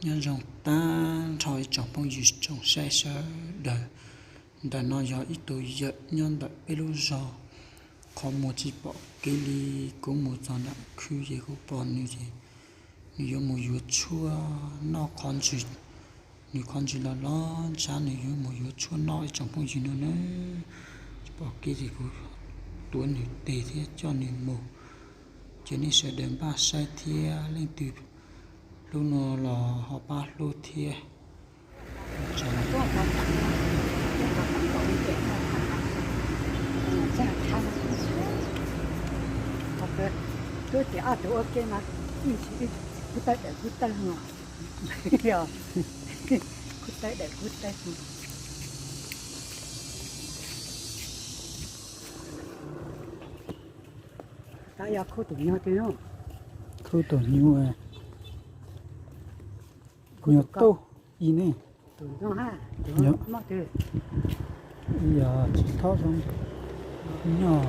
Nyob zoo tag nrho ib tsoom phooj ywg tsoom saib sawv daws. Ntawm no yog ib tug yawm nyob ntawm peb lub zos, qhov muag tsis pom kev li. Kuv mus txog nram khw ces kuv pom nws ces nws yuav mus yuav tshuaj noj qhov ntswg. Nws qhov ntswg los los ntshab, nws yuav mus yuav tshuaj noj ib tsoom phooj ywg no na. Tsis pom kev ces kuv tuav nws tes thiab coj nws mus. Ces nej sawv daws npaj saib thiab, leej twg hlub no los ho pab hlub thiab. Twb tias ob tug ua ke mas, ib tug kub tawb daim kub tawb, kub tawb daim kub tawb. Tab yog khub tus nyuj twg? Khub tus nyuj, nyuj tuj ib ne. Yog tsis thaub zoo nyog.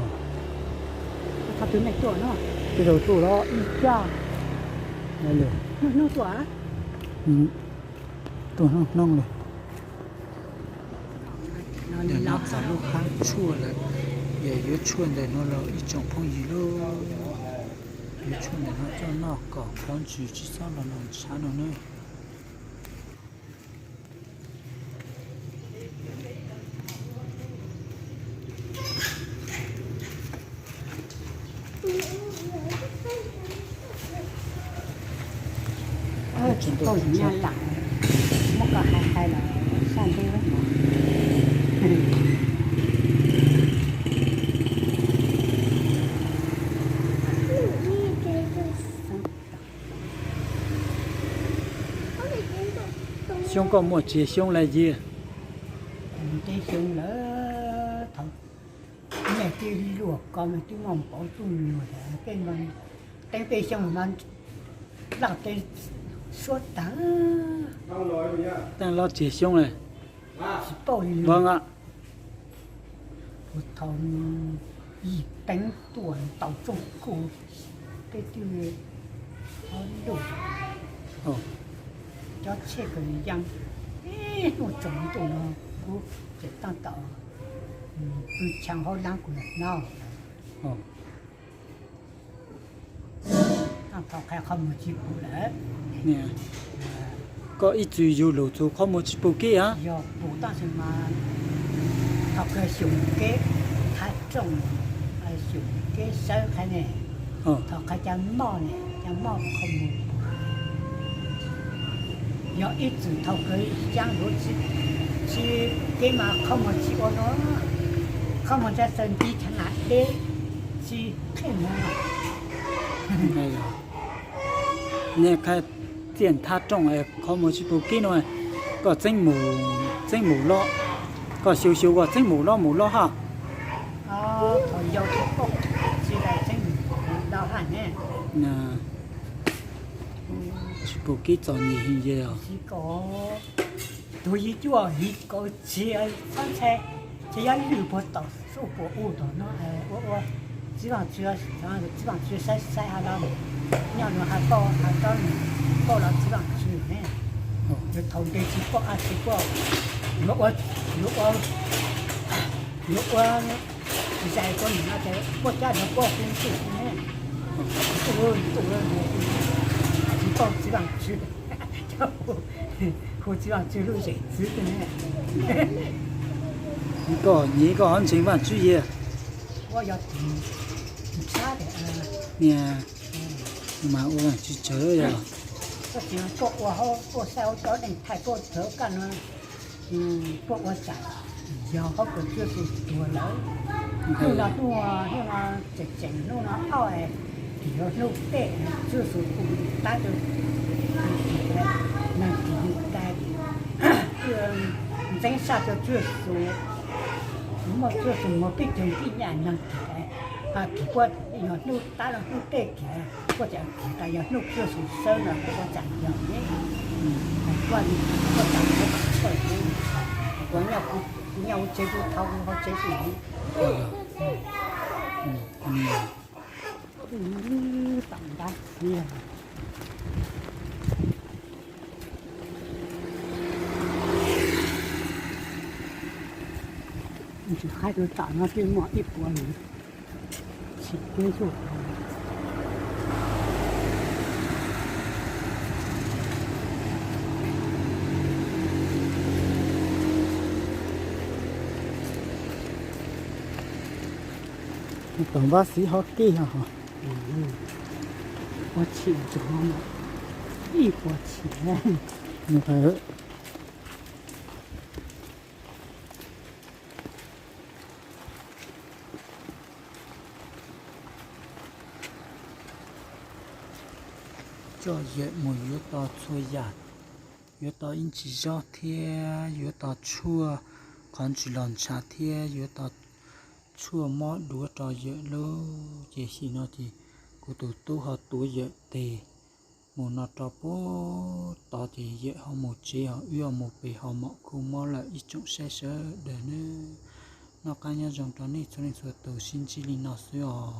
Tej zaum tuaj los ib caj li. Tuaj hnub hnub li. Nim no txog lub qab tshuaj lawm, yog yuav tshuaj ntawm no los ib tsoom phooj ywg lauj, yuav tshuaj ntawm no coj noj kom qhov ntswg tsis txhob los ntshav no na. Tsis tau nyaj lam, muab koj hais hais los saj ntuj. Xyoob koj muaj tsis xyoob lawm yig? Tej xyoo lawm, thaum nej twb luaj ko mas twb muaj npaum txuj nyuag, tej teeb tej xyoo mas laj tej suab tag. Teej los tsis xyoob lawm. Tsis paub li. Kuv thaum yim teev tuaj ntaus tsooj kuj, peb twb ob lub, cov tsheb kws yaa ib hnub tsaus ntuj no, kuv tseem taab tom pw tshee hauv laab kuv hnov. Thaum qhov muag tsis pum lawm. Koj ib txwm yug lug txug qhov muag tsis pum kev a? Yog pum tab sis mas thaum kawg xyum kev thab rooj, xyum kev sawb qhov ne, thaum qhov cov moj ne, cov moj qhov muag pum. Yog ib txwm thaum kawg xyaa luv tsis kev mas qhov muag tsis ua no, qhov muag ntsa xaws nti thav nam deb tsis qheb muag. Nej qhab txiaj thab rooj qhov muag tsis pum kev no, koj txeeb mus, txeeb mus loj, koj xyu xyu koj txeeb mus loj mus loj hab. Tsis pum kev txom nyem heev yog. Tug yig cuaj yig kaum txhiab txhob ntshai, ces yog lwj puag tom suab puag u tom no ua ua Txiv Vaajtswv, Txiv Vaajtswv saib saib hab los nyob nua has paub has rov nws paub los Txiv Vaajtswv ne. Yog thaum ntej tsis paub ab tsi paub, yuav ua, yuav ua, yuav ua zais rau nws no ces puab cab nws puab hu ntuj ne, ntuj, ntuj, tsis paub Txiv Vaajtswv, hu Txiv Vaajtswv lub zeem txwv ne. Koj nyiam koj ho ntseeg Vaajtswv yag. Ua yog ntshab niag mas ua Vaajtswv tsawv yog. Koj tsis koj ua hauv, koj saib hauv cov neeg thaij koj txawv kaj no, koj ua tsam yog hauv kws Tswv Yexus tuag lawm. Hnub no, hnub no tseem tseem hnub no auj, tim yuav hnub peb Tswv Yexus kuj tab rau tim neeg tim yug tas, ntxeev saj rau Tswv Yexus, muaj Tswv Yexus muag peb caug tib nyaj neeg tim, tim puab yog hnub tab rau hnub peb kiag, puab tseem tim tas yog hnub Tswv Yexus sawv no puab ua tsam yog ne. Kuv, kuv nyob kuv tsev kuv thau kuv hauv tsev kuv. Tam ntab xiab. Tsis qaib rau tam no twb muaj ib puas li, tsis peb xyoo. Tom npab xiv ho kij ho. Ua tshim tso, ib puas tshim. Coj yawm mus yuav tau txhua yam, yuav tau ib ntsis zaub thiab yuav tau tshuaj qhov ntsis los ntshav thiab yuav tau tshuaj mob duav rau yawm lauj. Ces xim no ces kuv tus tub ho tuav yawm tes mus no rau puag tod ces yawm ho mus tsev ho wb ho mus pem ho mam kuj mob lawm ib tsoom saib sawv daws nawb. Noj qab nyob zoo rau nej txhua leej txhua tus, sib ntsib li no xwb os.